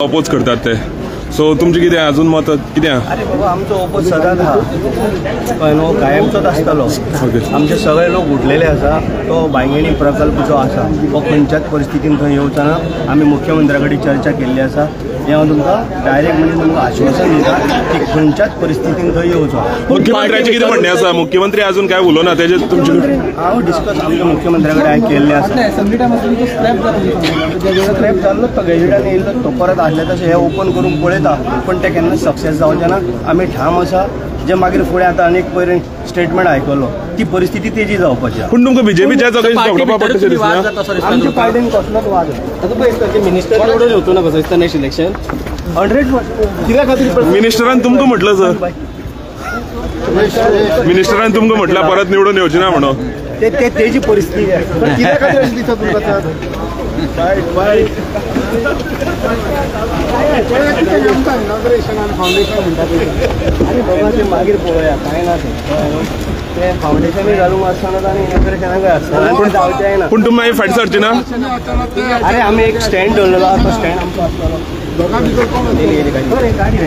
Oppose करतात ते so तुमचें कितें अजून मत कितें? अरे बाबा आमचो ओपोज सदांच आहा, कळ्ळें न्हू, कायमचोच आसतलो. आमचे सगळे लोक उठलेले आसा. तो बांयगिणी प्रकल्प जो आसा तो खंयच्याच परिस्थितीन थंय येवचो ना. आमी मुख्यमंत्र्या कडेन चर्चा केल्ली आसा. हें हांव तुमकां डायरेक्ट म्हणजे तुमकां आश्वासन दिता की खंयच्याच परिस्थितीन थंय येवचो. मुख्यमंत्र्याचें कितें म्हणणें आसा? मुख्यमंत्री अजून काय उलोवना तेजेर तुमचे? हांव डिस्कस आमच्या मुख्यमंत्र्या कडेन हांवें केल्लें आसा. स्क्रॅप जाल्लो तो गॅजेटान येयल्लो तो परत आसले तशें हें ओपन करूंक पळयता, पण ते केन्ना सक्सेस जावचें ना. आमी ठाम आसा. जे मागीर फुडें आतां आनीक पयर स्टेटमेंट आयकलो ती परिस्थिती तेजी जावपाची. पूण तुमकां बीजेपीच्या जाग्यार आमच्या पार्टीन कसलोच वाद मिनिस्टर निवडून येवचो ना कसो दिसता नेक्स्ट इलेक्शन 100%. कित्या खातीर मिनिस्टरान तुमकां म्हटलं सर? मिनिस्टरान तुमकां म्हटलं परत निवडून येवचे ना म्हणून? ते तेजी परिस्थिती कित्या खातीर अशें दिसता तुमकां? आरे बाबा ते मागीर पळोवया, कांय ना तें फावंडेशनूय घालूंक आसतना आनी इनॉग्रेशनाकय आसतना जावचेंय ना. पूण तुमी मागीर फाटीं सरची ना? अरे आमी एक स्टँड दवरलेलो आसा, तो स्टँड आमचो आसतलो. गाडी.